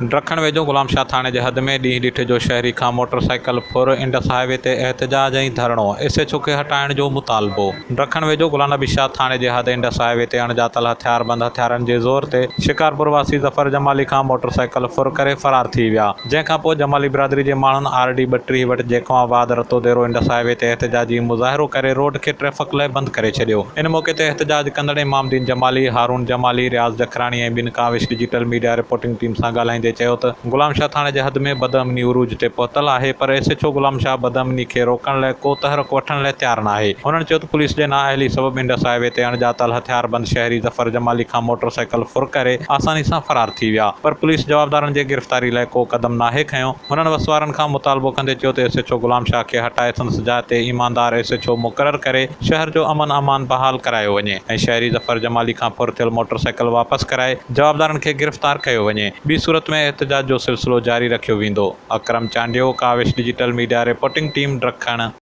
ڊکڻ ويجهو غلام شاهه ٿاڻي جي حد ۾ ڏينهن ڏٺي جو شهري کان موٽر سائيڪل ڦر، انڊس هاء وي تي احتجاج ۽ ڌرڻو، ايس ايڇ او کي هٽائڻ جو مطالبو. ڊکڻ ويجهو غلام نبي شاهه ٿاڻي جي حد انڊس هاء وي تي اڻڄاتل هٿياربند هٿيارن جي زور تي شڪارپور واسي ظفر جمالي کان موٽر سائيڪل ڦر ڪري فرار ٿي ويا جنهن کانپوء جمالي برادري جي ماڻهن آر ڊي 32 وٽ جيڪب آباد رتوديرو انڊس هاء وي تي احتجاجي مظاهرو ڪري روڊ کي ٽريفڪ لاء بند ڪري ڇڏيو. ان موقعي تي احتجاج ڪندڙ امام دين جمالي، هارون جمالي، رياض جکراڻي ۽ ٻين ڪاوش ڊجيٽل ميڊيا رپورٽنگ ٽيم سان ڳالهائيندي چيو ته غلام شاهه ٿاڻي جي حد ۾ بدامني عروج تي پهتل آهي پر S H O Ghulam Shah بدامني کي روڪڻ لاء ڪو تحرڪ وٺڻ لاء تيار ناهي. هنن چيو ته پوليس جي نااهلي سبب انڊس هاء وي تي اڻڄاتل هٿياربند شهري ظفر جمالي کان موٽر سائيڪل ڦر ڪري آساني سان فرار ٿي ويا پر پوليس جوابدارن جي گرفتاري لاء ڪو قدم ناهي کنيو. هنن وس وارن کان مطالبو ڪندي چيو ته S H O Ghulam Shah کي هٽائي سندس جاء تي ايماندار ايس ايڇ او مقرر ڪري شهر جو امن امان بحال ڪرايو وڃي ۽ شهري ظفر جمالي کان ڦر ٿيل موٽر سائيڪل واپس ڪرائي جوابدارن کي گرفتار ڪيو وڃي ٻي صورت ۾ احتجاج جو سلسلو جاري رکيو ويندو. Akram Chandio, Kawish digital media reporting team, Dakhan.